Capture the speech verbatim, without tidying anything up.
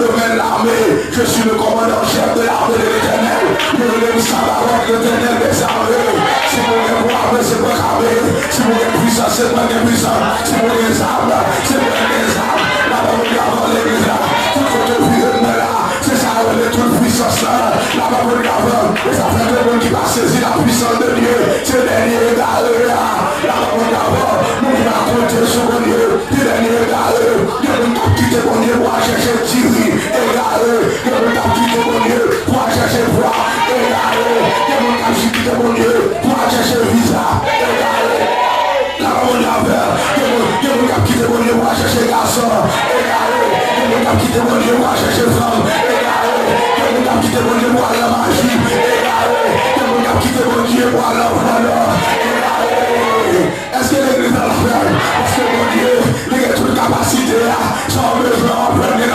Je mène l'armée, je suis le commandant en chef de l'armée de l'Éternel. Yo rele m Sabaot, Letènèl dèzame. Si pou gen pou ame, se mwen k ame. Si pou gen pwisans, se mwen k gen pwisans. Si pou gen zam, se mwen k gen zam. Lapè Bondye avè w legliz la. Tout kote w vire m nan la, se sa yo rele tout pwisans la. Lapè Bondye avè w. E sa fè tout moun ki pa sezi la puissance de Dieu, se dènye egare a. Lapè Bondye avè w. Nou pa konte sou Bondye. Gen dènye egare, gen moun k ap kite Bondye pou al chèche diri, egare. Gen moun k ap kite Bondye pou al chèche pwa, egare. Gen moun k ap kite Bondye pou al chèche viza, egare. Lapè Bondye avè w. Gen moun, gen moun k ap kite Bondye pou al chèche gason, egare. Gen moun k ap kite Bondye pou al chèche fanm, egare. Gen moun k ap kite Bondye pou al nan maji, egare. Gen moun k ap kite Bondye pou al nan vòlò, egare. Èske legliz la la fèy? Paske Bondye, li gen tout kapasite a. Sa w bezwen w ap jwenn li